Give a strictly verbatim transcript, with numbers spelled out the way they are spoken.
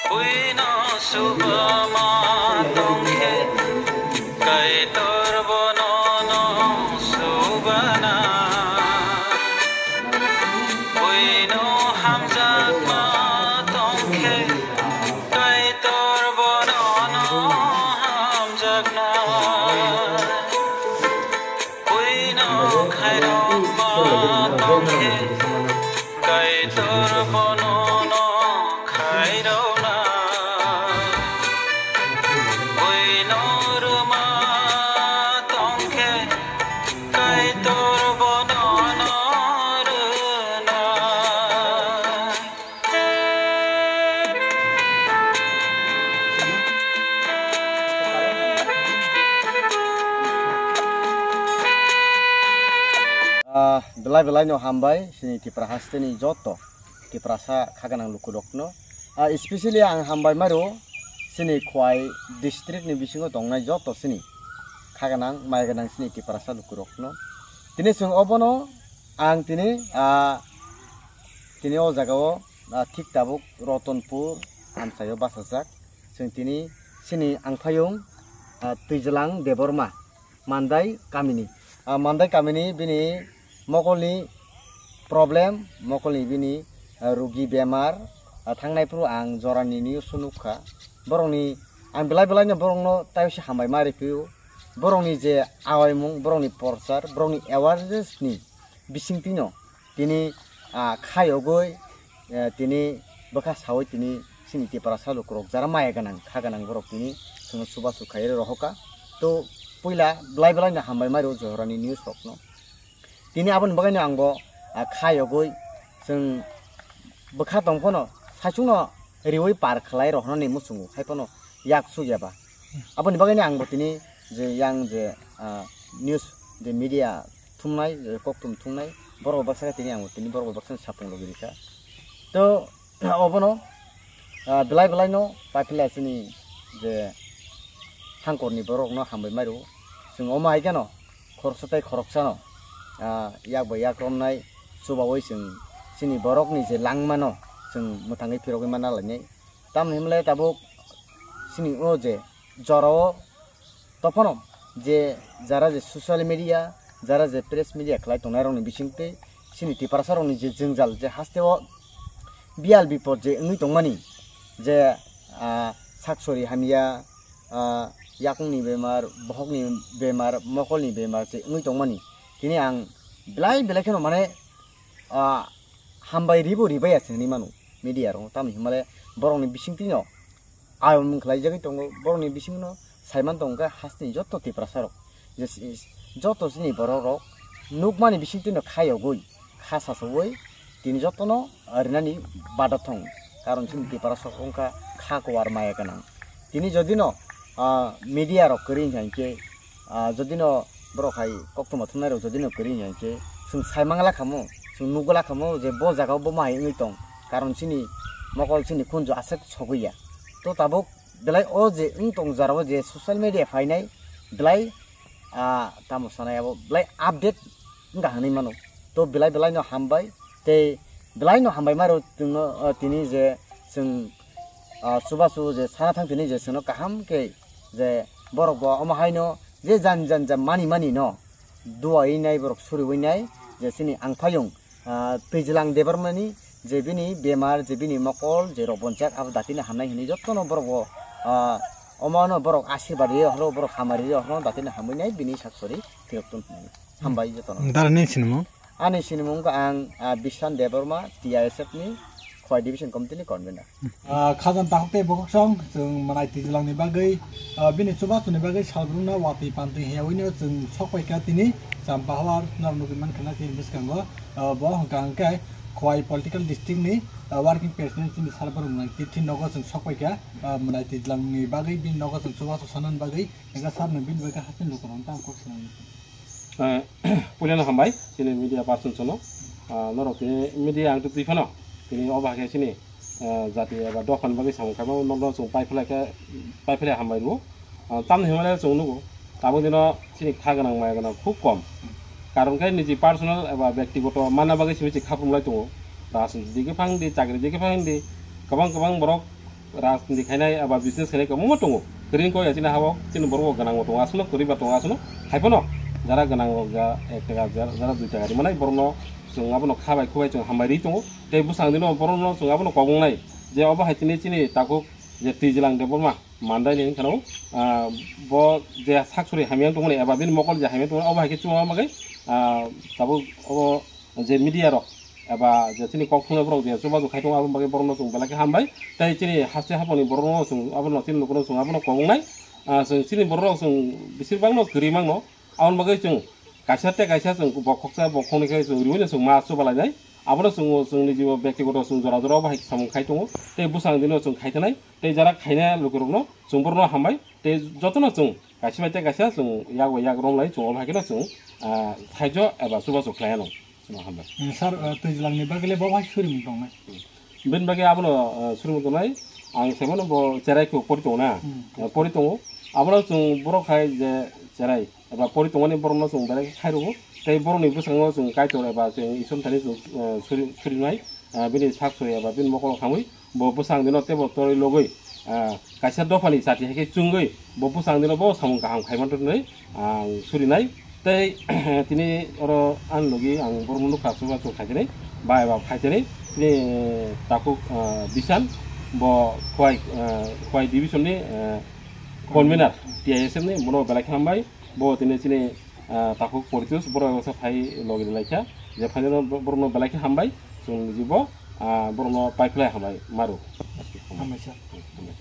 Buino subama tongkhe, Kaitor bono no subana. Buino hamjakma tongkhe, Kaitor bono no hamjakna. Buino khairokma tongkhe, Kaitor bono no khairokna. Buino rwma tongkhe, Kaitor bono no rwna. Ah, belai belai no hambai, sini Tipra hasteni joto Tiprasa khaganang lukurokno. Ah, especially ang hambai maro, sini Khwai district ni bisingo tongnai joto sini khaganang, maiganang sini Tiprasa lukurokno. Tini chwng obono ang tini, ah, tini o jaga o, ah, thik tabuk Rotonpur amchaio bachajak. Chwng tini sini angphayung, ah, Twijlang Debbarma, Mandai kamini. Ah, Mandai kamini bini mokolni problem, mokolni bini, ah, rugi bemar, ah, thangnai phuru ang jorani news o nukha. Borokni, ang belai belai no borokno taiwse hambai ma riphiu. Borokni je awaimung, borokni porchar, borokni awareness ni bisingtwi no tini, ah, khayogwi, eh, tini bwkha sawi tini sini Tiprasa lukurok jara maya gwnang, kha gwnang borok tini chwngno chubachu khaiwi rohoka. To puila belai belai no hambai ma rw Johorani news rokno. Tini aboni bagwi no ang bo, ah, khayogwi chwng bwkha tong phano saichung no riwi par khlai rohornani muchungo hai phano yak sugya ba. Aboni bagwi no ang bo tini je yang je, ah, news je media thumnai, je kokthum thumnai, borok baksa khe tini ang bo tini borok baksa sapung logi rikha. To obono, ah, belai belai no paiphlai chini je hangkorni borok no hambai mairu. Chwng omo hai kheno khoroksa tei khoroksa no, ah, yak bai yak romnai chubawi chwng chini borokni je langmano chwng mwthangwi phirogwi manna lainai. Tamni hwnle tabuk chini o je jorao tophano je jara je social media, jara je press media khlai tongnai rokni bisingtwi chini Tiprasa rokni je jwngjal je hasteo biyal bipor je wngwi tongmani je, ah, saksori hamya, ah, yakungni bemar, bohokni bemar, mokolni bemar je wngwi tongmani. Tini ang belai belai kheno mane, ah, hambai ribo ribaya se hinwi mano media rok. Tamni hwnmale borokni bisingtwino ayomung khlaijagwi tongo, borokni bisingno saiman tongo khe hasteni joto Tiprasa rok. Je si-, joto chini borok rok nukmani bisingtwino khayogwi, kha sasawi tini jotono rinani bada thong. Karon chini Tiprasa rok wngkha kha kuar maya gwnang. Tini jodino, ah, media rok kwrwi hinkhe, ah, jodino borok hai koktwma thumnai rok jodino kwrwi hinkhe chwng saimangla khamo, chwng nukgwla khamo je bo jagao bo ma hai wngwi tong. Karon chini mokol chini khunju aswk sogwi ya. To tabuk belai o je wng tong jora o je social media phainai belai, ah, tamo sanai abo belai update wngkha hinwi mano. To belai belai no hambai tei belai no hambai maro chwngno, ah, tini je chwng, ah, chubachu je sana thang tini je chwngno kaham khe je borok bo omo haino je jan jan jan mani mani no duawi nai borok suriwi nai je chini angphayung, ah, Twijlang Debbarmani je bini bemar, je bini mokol, je rok bonjak, abo datino hamnai hinwi jotono borok bo, ah, omono borok ashirbad ri horo, borok hamari ri horo, datino hamwi nai bini sak sori phirok tun hinwi. Hambai jotono. Dara nini sinimung? Ani sinimung wngkha ang, ah, Bishan Debbarma, T I S F ni Khowai Division Committee ni convener. Ah, khajang takhuk tei bokhoksong, chwng mwnai twijlangni bagwi, ah, bini chubachuni bagwi salbrumno watwi pantwi hiyawino chwng sokpaikha tini Champahawar, norok nugwi mankha na tini bwskango, ah, bo hwnkha hwnkhe Khowai Political District ni, ah, Working President chini sir borok mwnai tini nogo chwng sokpaikha, ah, mwnai twijlangni bagwi bini nogo chwng chubachu sanani bagwi, hwnkhe sir no bini bagwi haste ni lukurokno tamo kok swnamwi. Eh, puilano hambai, chini media person sono. Ah, norok tini media ang twi phano, tini obo hakhe chini, eh, jati eba dophani bagwi samung khaima norokno chwng paiphlai khe, paiphlai hambai rwo. Ah, tamni hwnmale chwng nugo, tabuk dino chini kha gwnang maya gwnang khub kom. Karon khe niji personal eba bektigoto manna bagwi simi se khaprumlai tongo. Rajniti digi phang di, chakri digi phang di, kwbang kwbang borok Rajniti khainai aba business khainai kwbangma tongo. Kwrwi wngkha ya chini ha-o, chini borok bo gwnang bo tongo, aswkno kwrwi ba tongo, aswkno hai phano jara gwnang rok ja ek taka, jara, jara dui taka ri manai, borokno chwng abono kha bai khu bai chwng hambai rwi tongo. Tei bwsang dino borokno chwng abono kok wngnai je obo hai chini, chini takhuk je Twijlang Debbarma mandai ni wngkha no, ah, bo je sak suri hamya wng tongmani eba bini mokol je hamya wng tongmani, obo hai khe chuma bagwi, ah, tabuk obo je media rok eba je chini kok thumnai borok je chubachu khai tongo, aboni bagwi borokno chwng belai khe hambai. Tei chini haste haphangni borokno chwng abono, chini lukurok chwng abono kok wngnai. Ah, chwng chini borok rok chwng besir bangno kwrwi mangno, aboni bagwi chwng kaisa tei kaisa chwng bo khoksa bo khoknwi khe chwng riui no chwng ma chuba lainai. Abono chwng, chwngni jibo bektigoto chwng jora jora bo hai samung khai tongo, tei bwsang dino chwng khai tongnai, tei jara khaina lukurokno chwng borokno hambai, tei jotono chwng kaisa bai tei kaisa chwng yak bai yak romlai chwng obo hai kheno chwng, ah, thaijo eba chubachu khlai anw. Chwng hambai. Eh, sir, eh, Twijlangni bagwi le bo hai surimung tongnai? Bini bagwi abono, eh, surimung tongnai, ang saimano bo cherai khe pori tongo na? Hmm. Eh, pori tongo. Abono chwng borok hai je cherai eba pori tongmani borokno chwng belai khe khai rwo. Tei borokni bwskango chwng Kaitor eba chwng Isor thani chwng, eh, suri-, surinai, eh, bini sak suri eba bini mokol hamwi bo bwsang dino teibo torwi logwi, ah, kaisa dophani chati hai khe chwngwi bo bwsang dino bo samung kaham khai manthogo hinwi ang surinai. Tei tini oro ani logi ang borokno nukha, chubachu khai tini bai ba khai tini tini takhuk, ah, Bisan bo Khowai, ah, Khowai division ni, ah, convener T I S F ni, bono belai khe hambai. Bo tini chini, ah, takhuk Poritos borok esa phai logi lai kha, je phaino borokno belai khe hambai, chwng jibo, ah, borokno pai phlai hambai maru. Hambai sir. Hambai.